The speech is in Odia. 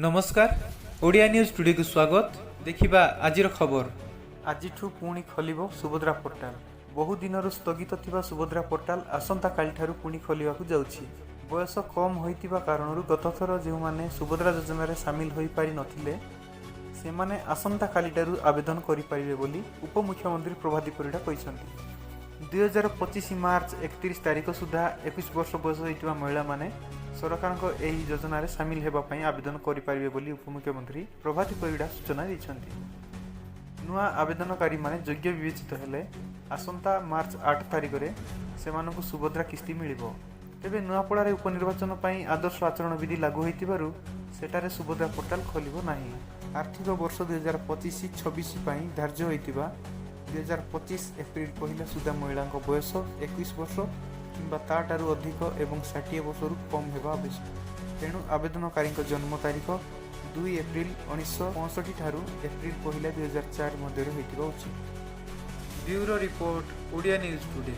ନମସ୍କାର, ଓଡ଼ିଆ ନ୍ୟୁଜ୍ ଟୁଡେକୁ ସ୍ୱାଗତ। ଦେଖିବା ଆଜିର ଖବର। ଆଜିଠୁ ପୁଣି ଖୋଲିବ ସୁଭଦ୍ରା ପୋର୍ଟାଲ। ବହୁ ଦିନରୁ ସ୍ଥଗିତ ଥିବା ସୁଭଦ୍ରା ପୋର୍ଟାଲ ଆସନ୍ତାକାଲିଠାରୁ ପୁଣି ଖୋଲିବାକୁ ଯାଉଛି। ବୟସ କମ୍ ହୋଇଥିବା କାରଣରୁ ଗତଥର ଯେଉଁମାନେ ସୁଭଦ୍ରା ଯୋଜନାରେ ସାମିଲ ହୋଇପାରି ନଥିଲେ, ସେମାନେ ଆସନ୍ତାକାଲିଠାରୁ ଆବେଦନ କରିପାରିବେ ବୋଲି ଉପମୁଖ୍ୟମନ୍ତ୍ରୀ ପ୍ରଭାତୀ ପରିଡ଼ା କହିଛନ୍ତି। 2025 ମାର୍ଚ୍ଚ 31 ତାରିଖ ସୁଦ୍ଧା 21 ବର୍ଷ ବୟସ ହୋଇଥିବା ମହିଳାମାନେ ସରକାରଙ୍କ ଏହି ଯୋଜନାରେ ସାମିଲ ହେବା ପାଇଁ ଆବେଦନ କରିପାରିବେ ବୋଲି ଉପମୁଖ୍ୟମନ୍ତ୍ରୀ ପ୍ରଭାତୀ ପରିଡ଼ା ସୂଚନା ଦେଇଛନ୍ତି। ନୂଆ ଆବେଦନକାରୀମାନେ ଯୋଗ୍ୟ ବିବେଚିତ ହେଲେ ଆସନ୍ତା ମାର୍ଚ୍ଚ 8 ତାରିଖରେ ସେମାନଙ୍କୁ ସୁଭଦ୍ରା କିସ୍ତି ମିଳିବ। ତେବେ ନୂଆପଡ଼ାରେ ଉପନିର୍ବାଚନ ପାଇଁ ଆଦର୍ଶ ଆଚରଣ ବିଧି ଲାଗୁ ହୋଇଥିବାରୁ ସେଠାରେ ସୁଭଦ୍ରା ପୋର୍ଟାଲ ଖୋଲିବ ନାହିଁ। ଆର୍ଥିକ ବର୍ଷ 2025-26 ପାଇଁ ଧାର୍ଯ୍ୟ ହୋଇଥିବା 2025 ଏପ୍ରିଲ 1 ସୁଦ୍ଧା ମହିଳାଙ୍କ ବୟସ 21 ବର୍ଷ କିମ୍ବା ତା'ଠାରୁ ଅଧିକ ଏବଂ 60 ବର୍ଷରୁ କମ୍ ହେବା ଆବଶ୍ୟକ। ତେଣୁ ଆବେଦନକାରୀଙ୍କ ଜନ୍ମ ତାରିଖ 2 ଏପ୍ରିଲ 1965 ଠାରୁ ଏପ୍ରିଲ 1, 2004 ମଧ୍ୟରେ ହୋଇଥିବା ଉଚିତ। Bureau report, Odia news today.